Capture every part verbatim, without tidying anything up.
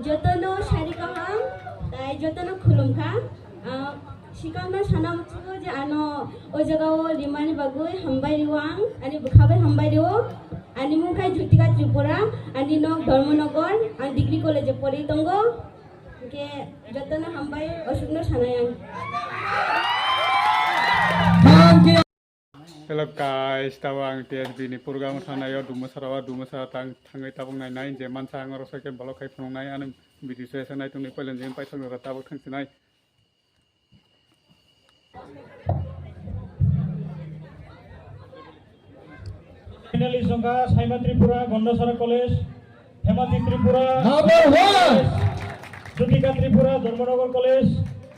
Jotono sari kaham, tai jotono khulumkha. Ah, sikangno sana muchugo je ano o jagao rimani bagwi hambai rio ang, ani bwkhabai hambai rio. Ani mung khai Jyotika Tripura, ani nok Dharmanagar, ang degree college-o pori tongo. Hingke jotono hambai, osukno sanai ang. Hello guys, tabo ang T S B ni program thangnaio Dumasarao, Dumasara tang thangwi tabuk nainai je mansa ang oro soike bolok khai phunuknai ani video se sanai tongni poilon jeng paithak jora tabuk thangsinai. Finalist wngkha Saima Tripura, Gondasara College, Hemati Tripura, Number one. Jyotika Tripura, Dharmanagar College,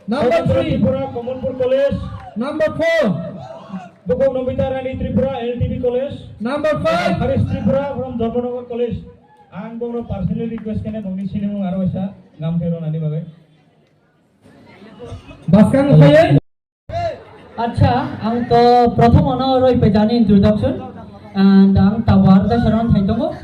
Number Bhavendra three. Tripura, Kamalpur College, Number four. Bukhuk Nomita Rani Tripura, L T B College, Number five. Harish Tripura from Dharmanagar College. Ang bongno personally request kene bongni sinimung aro waisa ngam khe ronani bagwi. Baskang phaiwi. Acha, ang to prothom ono roi pejani introduction, and ang tabar da saran thai tongo.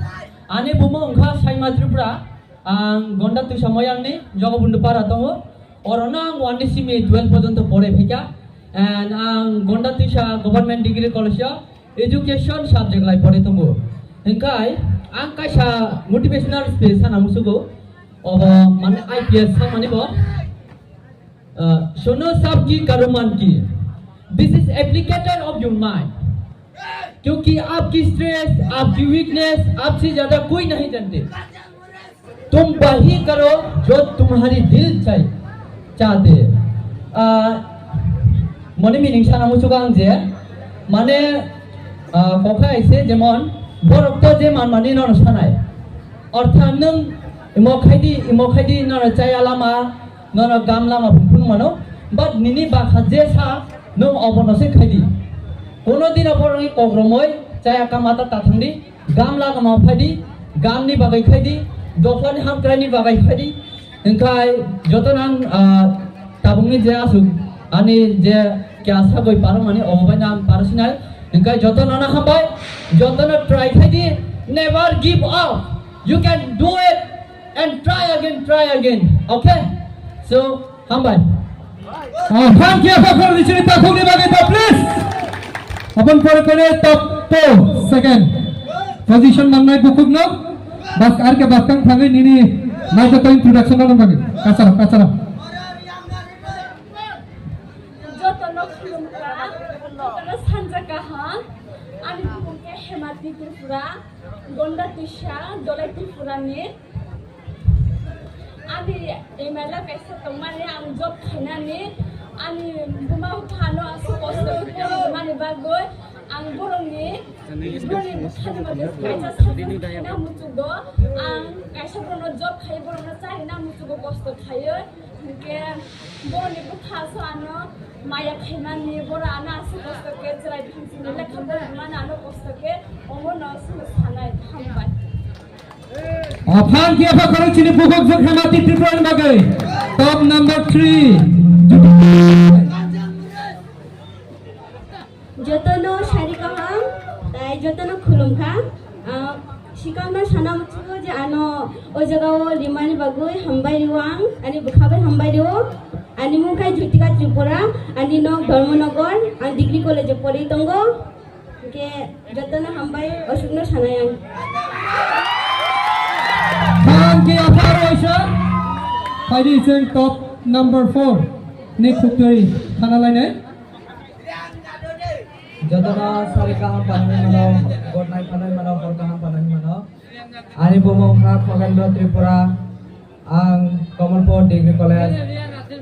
Ani bumo wngkha Saima Tripura, ang Gonda Tuisa Moyangni Jogobondu Para tongo. Orono ang one D C mi twelve porjonto pore phaikha, and ang Gonda Tuisa Government Degree College o education subject lai pore tongo. Hingkai ang kaisa motivational speech sana musugo, obo mane I P S samani bo. अ, सुनो सबकी करो मन की। This is applicator of your mind। क्योंकि आपकी स्ट्रेस, आपकी वीकनेस, आपसे ज्यादा कोई नहीं जानते। तुम वही करो जो तुम्हारी दिल चाहे, चाहते। अ, moni meaning sana muchuk ang je, mane, a, kokha aise jemon, borok to je manmani nono sanai। Ortha nwng imo khaidi, imo khaidi nono chaya lama, nono gam lama phung phung mano, but nini bakha je sa, nwng obono se khaidi. Kono dino borokni kok romwi chaya kama ta ta thangdi, gam lama phaidi, gamni bagwi khaidi, dopharni hamkraini bagwi khaidi. Hingkai jotono ang, ah, tabukni je asuk ani je kya sagwi parmani obo bai ang parsinai. Hingkai jotono no hambai, jotono try khaidi, never give up. You can do it and try again, try again. Okay? So, hambai. Ah, thank you, Fakhruddin Chini takhukni bagwi top, please. Aboni pore kore top two, second position mangnai bukhukno. Bas, ar ke bas kang thangwi nini naithotok introduction rwna bagwi. Kachara, kachara. Jotono khulumkha, jotono sanja kaham. Ani bumung khe Hemati Tripura, Gonda Tuisa, Dolai Tripurani. Ani email kaisa tongmani, ang job khainani, ani buma buphano aswk kosto khe porikmani bagwi ang borokni, borokni bwkhani bagwi kaisa sakno khaina muchugo, ang kaisa borokno job khai borokno charina muchugo kosto khaiwi, hinkhe borokni bwkha aswk ano maya khaimani, borok ano aswk kosto khe chwrai thangsini lekha porikmani ano kosto khe, omono aswk sanai, hambai. Aphang khe apha khorok chini bukhuk jwk Hemati Tripura ni bagwi. Top number three. Jotono sari kaham, tai jotono khulumkha. Ah, sikangno sana muchugo je ano o jagao rimani bagwi hambai rio ang, ani bwkhabai hambai rio. Ani mung khai Jyotika Tripura, ani nok Dharmanagar, ang degree college o pori tongo. Hingke jotono hambai, osukno sanai ang. Thank you, Afar Oisa. Phaidi chwng top number four ni khuktwi thana lainai. Jotono sari kaham panani mano, godnai panani mano, hor kaham panani mano. Ani bumung kha Khogendra Tripura, ang Kamalpur Degree College,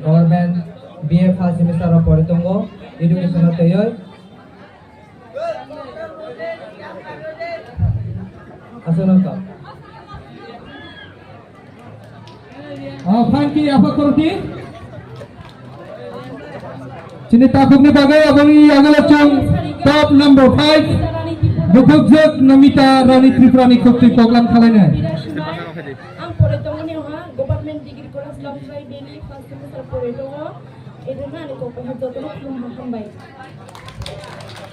Government, B A first semester o pori tongo, education o twiwi. Aswk nang tong. Ah, thank you, Afar Korti. Chini takhukni bagwi aboni yagulo chwng top number five, bukhukjwk Namita Rani Tripurani khuktwi koklam khalainai. Ang pore tongoni ha Government Degree College Longtrai Valley first semester pore tongo. Ede mani kok ha jotono khulumkha hambai.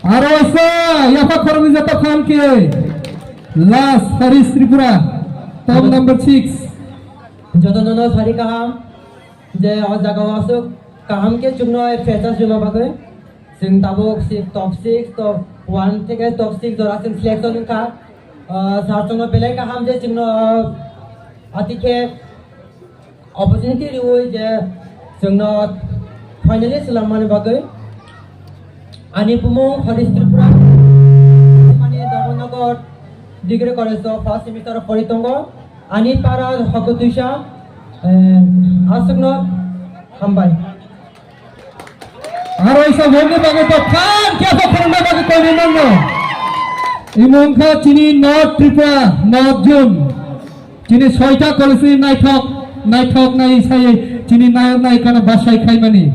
Aro sa yaphak khoroknwi jotokha khe last Harish Tripura, top number six. Jotono no sari kaham je o jaga o aswk kaham khe chwngno freshers rwma bagwi. Chwng tabuk si-, top six, top one theke top six jora chwng selection wngkha. Ah, sir chwngno belai kaham je chwngno, ah, atikhe opportunity riwi je chwngno finalist swlammani bagwi. Ani bumung Harish Tripura, ani Dharmanagar Degree College o first semester o pori tongo. Ani para Hoko Tuisa, eh, aswkno hambai. Aro isa bongni bagwi to phan khe to khorokna bagwi koini nangno. Imo wngkha chini North Tripura, North Zone. Chini soita college ni naithok, naithok nai sai chini nayok nayikano bachai khaimani.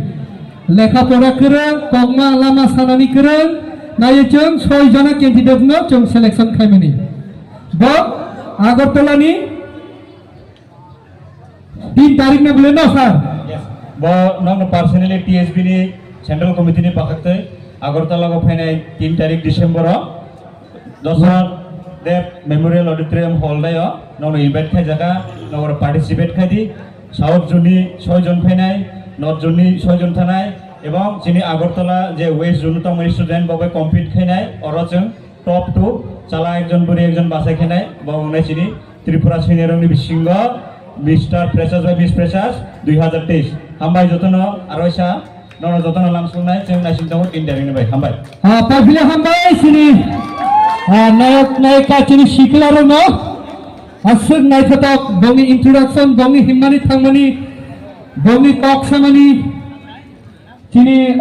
Lekha pora kwrwng, kokma lama sanani kwrwng, nai chwng soi jona candidate no chwng selection khaimani. Bo Agartala ni tin tarik na bole no sir? Yes. Bo nokno personally T S B ni Central Committee ni pakhak tei Agartala go phainai tin tarik December o Dosra Deb Memorial Auditorium Hall dai o nokno invite khai jaka, nokno participate khai di. South Zone ni soi jon phainai, North Zone ni soi jon thanai, ebong chini Agartala je West Zone tongmani student bo bai compete khainai, oro chwng top two, chala ekjon bwrwi ekjon bachai khainai, bo wngnai chini Tripura senior ni bisingo Mister Freshers bai Miss Freshers dui hazar teis. Hambai jotono, aro isa nono jotono lamsuknai, chwng naising tongo tin tarik ni bai. Hambai. Ah, paphile hambai sini. Ah, nayok nayika chini sikla rokno. Aswk naithotok bongni introduction, bongni himmani thangmani, bongni kok samani. Chini